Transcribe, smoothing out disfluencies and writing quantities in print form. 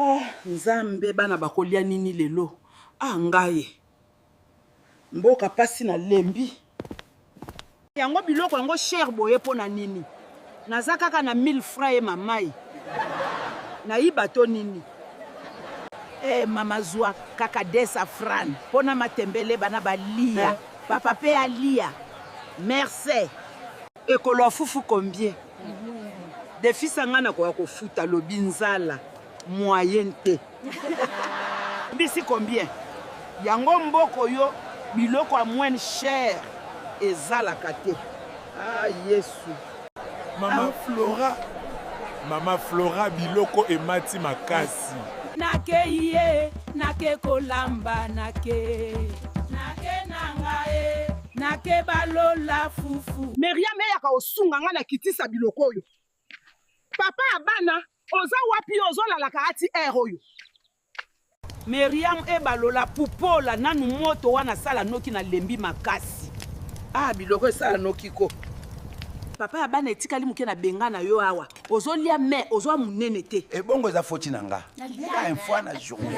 Oh nzambe bana bakolia nini lelo ah ngai mboka pasi na lembi yango biloko yango cher boye pona nini naza kaka na 1000 francs ye mamai nayiba to nini Eh mama zua kaka desa fran pona matembele bana balia papa pe alia merci. Ekolo ya fufu combien? Defisa nga nakoka kofuta lobi nzala moyen te. Mbisi combien? Yango mboko yo biloko ya moine cher ezalaka te ah yesu. Mama Flora Mama Flora biloko emati makasi. Nake ye nake kolamba nake nake nanga e nake balola fufu. Meriam eyaka osunga nga na kitisa biloko oyo. Papa ya bana oza wapi yo ozolalaka ati heure oyo. Meriam ebalola pupola nanu moto wana sala noki na lembi makasi. Ah biloko esala noki ko. Papa ya bana etikali muke na bengana yo awa ozolia mais ozwa munene te. Ebongo eza foti na nga. Un fois na journée.